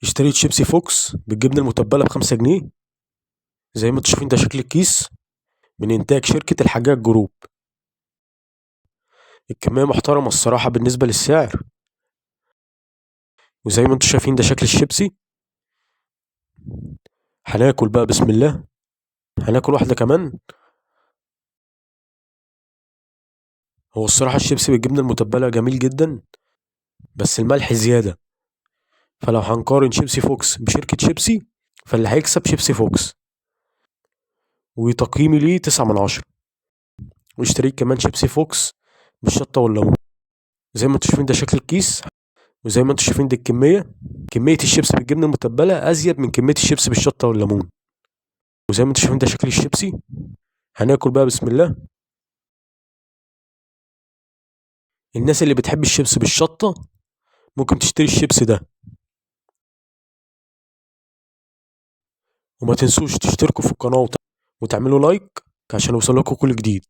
اشتريت شيبسي فوكس بالجبنة المتبلة ب5 جنيه. زي ما انتوا شايفين ده شكل الكيس، من إنتاج شركة الحجاج جروب. الكمية محترمة الصراحة بالنسبة للسعر. وزي ما انتوا شايفين ده شكل الشيبسي. هناكل بقى بسم الله، هناكل واحدة كمان. هو الصراحة الشيبسي بالجبنة المتبلة جميل جدا، بس الملح زيادة. فلو هنقارن شيبسي فوكس بشركة شيبسي فاللي هيكسب شيبسي فوكس، وتقييمي ليه 9 من 10. واشتريت كمان شيبسي فوكس بالشطة والليمون. زي ما انتوا شايفين ده شكل الكيس، وزي ما انتوا شايفين دي الكمية. كمية الشيبسي بالجبنة المتبلة أزيد من كمية الشيبسي بالشطة والليمون. وزي ما انتوا شايفين ده شكل الشيبسي. هناكل بقى بسم الله. الناس اللي بتحب الشيبسي بالشطة ممكن تشتري الشيبسي ده. وما تنسوش تشتركوا في القناة وتعملوا لايك عشان يوصلكوا كل جديد.